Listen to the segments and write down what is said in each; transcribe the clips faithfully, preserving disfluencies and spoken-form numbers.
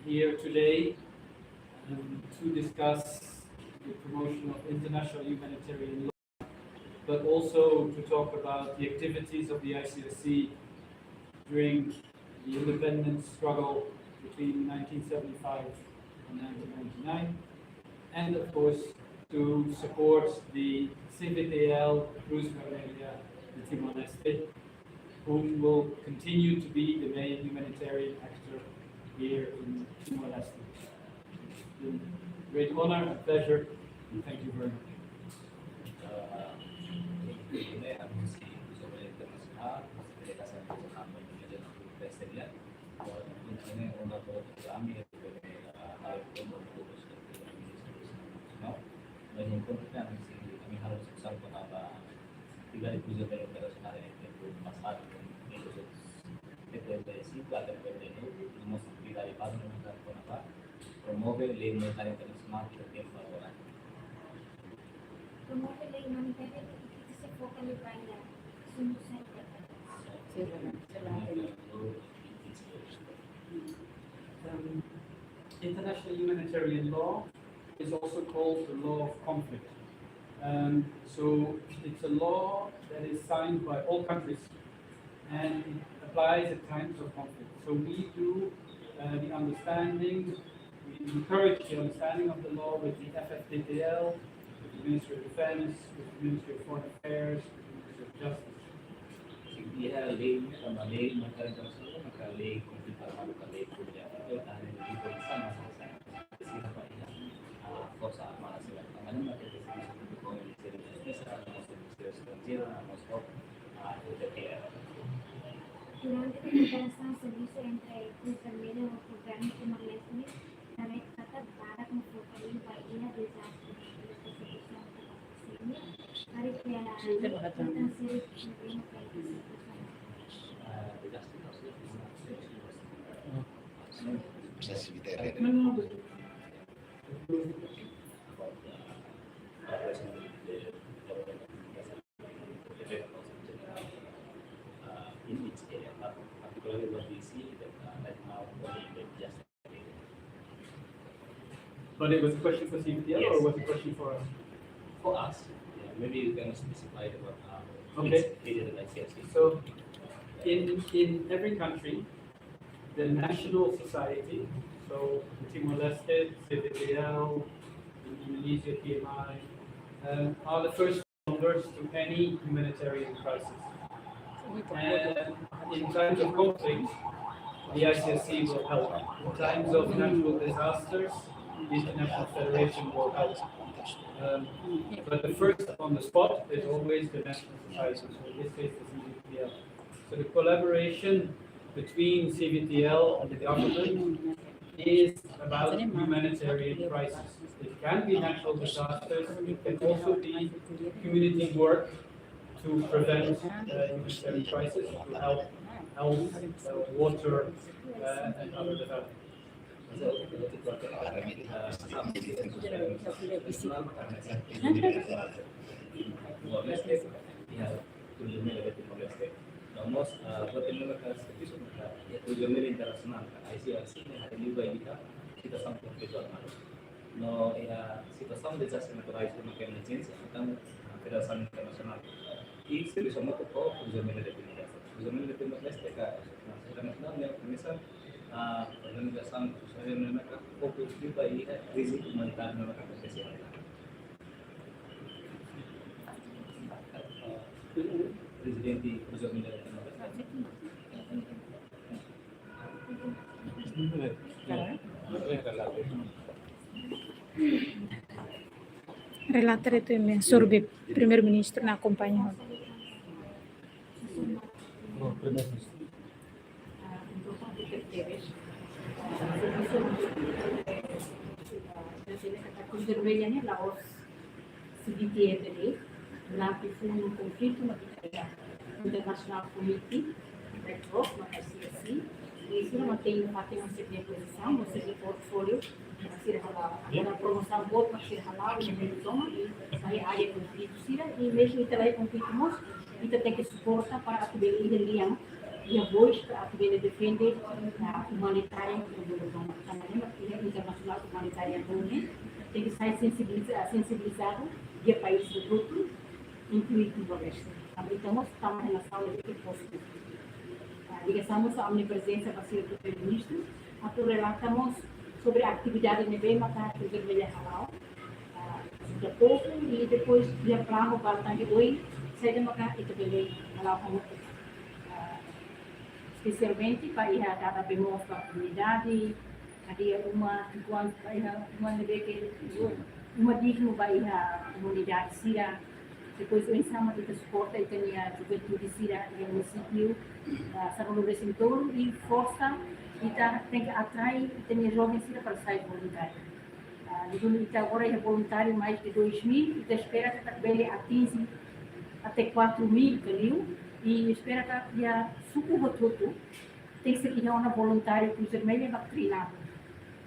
here today, um, to discuss the promotion of international humanitarian law, but also to talk about the activities of the I C R C during the independence struggle between nineteen seventy-five and nineteen ninety-nine, and of course to support the C V T L Cruz Vermelha de Timor-Leste, whom will continue to be the main humanitarian actor here in Timor-Leste. It's been a great honor and pleasure, and thank you very much. Atividade Cruz Vermelha Internasionál iha tempu pasadu, iha setenta e cinco até noventa e nove, no mós atividade baze no merkadu kona-ba promove lei umanitária internasionál iha tempu agora. Promove lei umanitária, ita sei foka liu ba iha asuntu sira ne'ebé? Um, international humanitarian law is also called the law of conflict. Um, so it's a law that is signed by all countries and applies at times of conflict. So we do, uh, the understanding, we encourage the understanding of the law with the F F D T L, with the Ministry of Defense, with the Ministry of Foreign Affairs, with the Ministry of Justice. Iha lei, tanba lei merkadu internasionál, maka lei konflitu armadu ka lei konflitu armadu, tanba lei konflitu armadu, sira ba iha, ah, forsa armada sira. Tanba ne'e maka servisu kontra Ministériu Justisa, no mós Ministériu Estranjeiru, no mós, ah, F T L. Durante a cooperação, servisu entre Cruz Vermelha no governo Timor-Leste, também trata barak no foka liu ba iha dezastre, para que a, para que a, But it was a question for C V T L or was it a question for us? For us, yeah, maybe you can specify the, uh, okay. Each area that I C R C. So, in, in every country, the national society, so Timor-Leste, C V T L, in Indonesia, T M I, um, are the first responders to any humanitarian crisis. And in times of conflict, the I C R C will help. In times of natural disasters, the International Federation will help. Um, but the first on the spot is always the national society, so in this case, the C V T L. So the collaboration between C V T L and the government is about humanitarian crisis. It can be natural disasters, it can also be community work to prevent, uh, humanitarian crisis, to help health, uh, water, uh, and other development. No mós, ah, buat ida ne'ebé maka servisu maka iha Cruz Vermelha Internasionál, ka I C R C, ne'e harii liu ba iha situasaun konflitu armadu. No iha situasaun dezastre naturais no emerjénsia, entaun, ah, Federasaun Internasionál. I servisu hamutuk ho Cruz Vermelha de Timor-Leste. Cruz Vermelha de Timor-Leste ka Federasaun Internasionál ne'e komesa, ah, organizasaun Cruz Vermelha ne'ebé maka fokus liu ba iha krize umanitária ne'ebé maka akontese iha Prezidente Cruz Vermelha de Timor-Leste. Relata di'ak, Mensur, Primeiru-Ministru nia akompaña. Cruz Vermelha ne'e la'ós C V T L de'it, durante foin konflitu no International Committee, Black Rock, no I C R C, i sira mantein fatin sira-nia pozisaun, no sira-nia portfóliu, sira hala'o, agora promosaun boot mak sira hala'o, no meiu tomak, i ba área konflitu sira, i mezmu ita la iha konflitu mós, ita tenke suporta para atu bele ida lian, iha vós para atu bele defende, ah, umanitáriu, no meiu tomak, tanba ne'e Saya Bone, tenke sai sensibiliza-, sensibilizadu iha país hotu, inklui Timor-Leste. Ami temos tama relasaun ne'ebé ke positivu. Ah, ligasaun mós ho ami-nia prezensa ba sira Primeiru-Ministru, atu relata mós sobre atividade ne'ebé maka Cruz Vermelha hala'o, ah, ajuda povu, i depois iha planu ba tan de oin, saida maka ita bele hala'o hamutuk. Ah, espesialmente ba iha dada bee moos ba komunidade, hadi'a uma, enkuantu ba iha uma ne'ebé ke uma dignu ba iha komunidade sira. Depois oinsá mak ita suporta ita-nia juventude sira iha munisípiu, ah, sanulu-resin-tolu, i forsa ita tenke atrai ita-nia joven sira para sai voluntáriu. Ah, liuliu ita agora iha voluntáriu mais de dois mil, ita espera katak bele atinje até quatro mil ka liu, i espera katak iha suku hotu-hotu tenke ser iha ona voluntáriu Cruz Vermelha ba treinadu.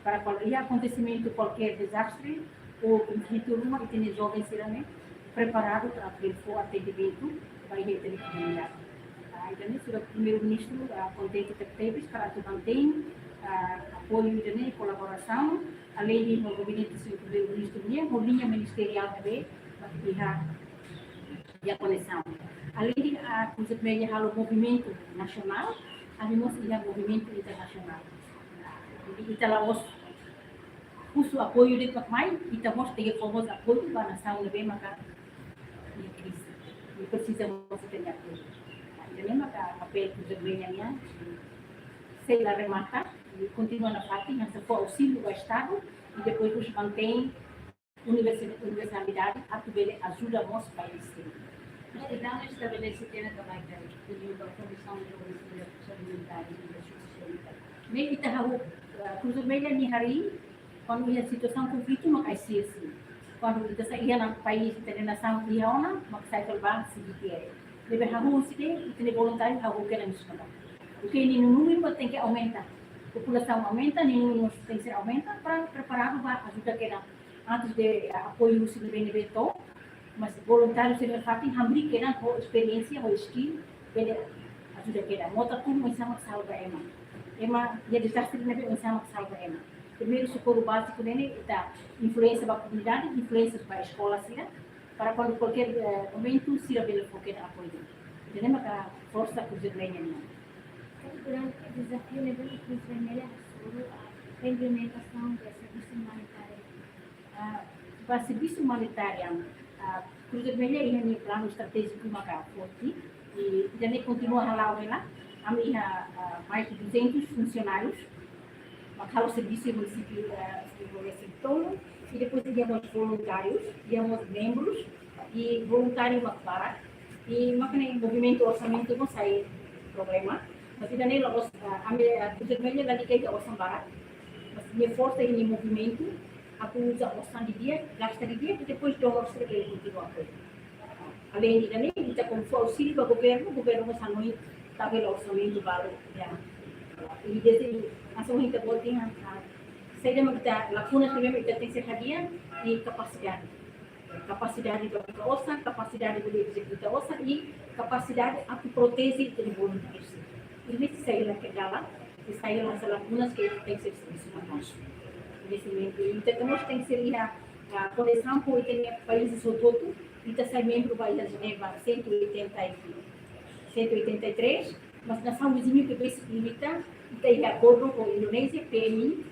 Para kuandu iha akontesimentu kualkér dezastre ou konflitu ruma, ita-nia joven sira-ne'e preparadu para bele fó atendimentu ba iha ita-nia komunidade. Ah, entaun, Señór Primeiru-Ministru, ah, kontente tebes para atu mantein, ah, apoiu ida-ne'e, kolaborasaun, aleinde ho gabinete Señór Primeiru-Ministru nian, ho liña ministeriál ne'ebé iha, iha koneksaun. Aleinde, ah, Cruz Vermelha halo movimentu nasionál, ami mós iha movimentu internasionál. Jadi, ita la'ós husu apoiu de'it mak mai, ita mós tenke fó mós apoiu ba nasaun ne'ebé maka iha krize. I presiza mós ita-nia apoiu. Ida-ne'e maka papél Cruz Vermelha nian, sei la remata, i kontinua nafatin, hanesan fó auzíliu ba Estadu, i depois mós mantein universi-, universalidade, atu bele ajuda mós país sira. Mas ita estabelese tiha ona também, ke, ke liga ba kondisaun de organizasaun alimentár i de sustentabilidade. Ne'e ita hahú, eh, Cruz Vermelha nia harii, kuandu iha situasaun konflitu mak ai sira. Kuandu ita sai iha ona país, ita-nia nasaun iha ona, mak sai fali ba C V T R. Ne'ebé hahú husi ne'e, ita-nia voluntáriu hahú kedan husi ne'ebá. Oke, nia númeru mak tenke aumenta. Populasaun aumenta, nia númeru mós tenke ser aumenta, para preparadu ba ajuda kedan. Antes de, eh, apoiu husi ne'ebé-ne'ebé to'o, mas voluntáriu sira nafatin hamriik kedan ho esperiénsia, ho skill, bele ajuda kedan. Mota tun oinsá mak salva ema. Ema iha dezastre ne'ebé oinsá mak salva ema. Primeiru sokorru báziku ne'e, ita influensia ba komunidade, influensia ba eskola sira, para kuandu kualkér, eh, momentu sira bele fó kedan apoiu. Ida-ne'e maka forsa Cruz Vermelha nian. Durante dezafiu ne'ebé Cruz Vermelha hasoru, ah, implementasaun de servisu umanitáriu. Ah, ba servisu umanitáriu, ah, Cruz Vermelha iha nia planu estratéjiku maka forte, i ida-ne'e kontinua hala'o hela, ami iha, ah, mais de duzentos funcionárius, mak halo servisu iha munisípiu, ah, Timor-Leste tolu, i depois iha mós voluntárius, iha mós membrus, i voluntáriu mak barak, i mak ne'e movimentu orsamentu mós sai problema. Mas ida-ne'e la'ós, ah, ami, ah, Cruz Vermelha la liga iha osan barak. Mas nia forsa iha nia movimentu, atu uza osan didi'ak, gasta didi'ak, i depois donór sira bele kontinua apoiu. Aleinde ida-ne'e, ita komu fó auzíliu ba governu, governu mós hanoin tau hela orsamentu balu, ya. I desde, hanesan ita-boot dehan, ah, saida mak ita lakunas ne'ebé mak ita tenke ser hadi'a, i kapasidade. Kapasidade ba buka osan, kapasidade ba ezekuta osan, i kapasidade atu proteje ita-nia voluntáriu sira. I ne'e sai hela kendala, i sai hela hanesan lakunas ke tenke ser servisu maka'as. Investimentu, i ita mós tenke ser iha, ah, por ezemplu, ita-nia país hotu-hotu, ita sai membru ba iha Jenebra cento e oitenta e, cento e oitenta e três, mas nasaun viziñu ke besik ita, ita iha akordu ho Indonézia, P M I,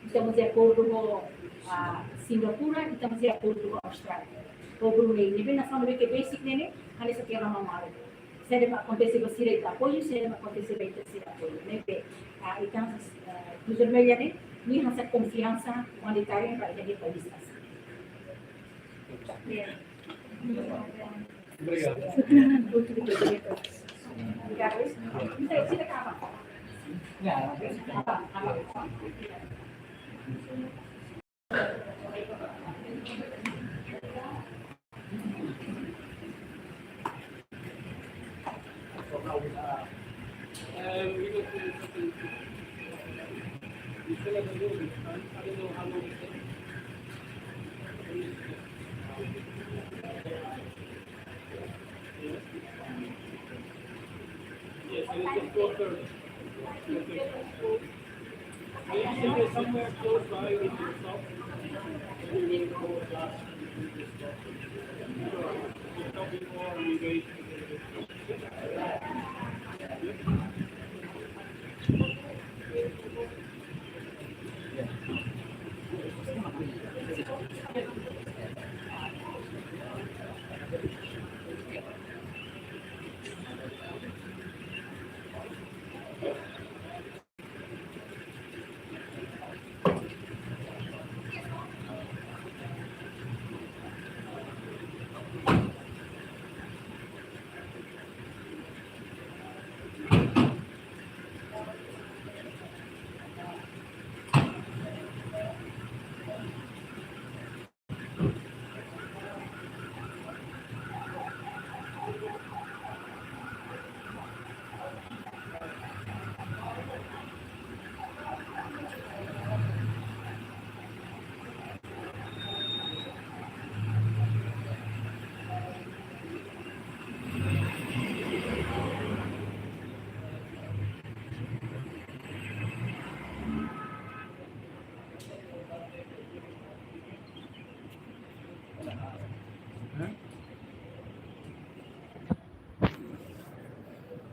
ita mós iha akordu ho, ah, Singapura, ita mós iha akordu ho Austrália. Ho Brunei, ne'ebé nasaun ne'ebé ke besik ne'e, hanesan tiha ona malu. Saida mak akontese ba sira ita apoiu, saida mak akontese ba ita sira apoiu. Ne'ebé, ah, ita, ah, Cruz Vermelha ne'e, nia hanesan konfiansa umanitária ba ita-nia país. Ya. Obrigado. Somewhere close by with yourself.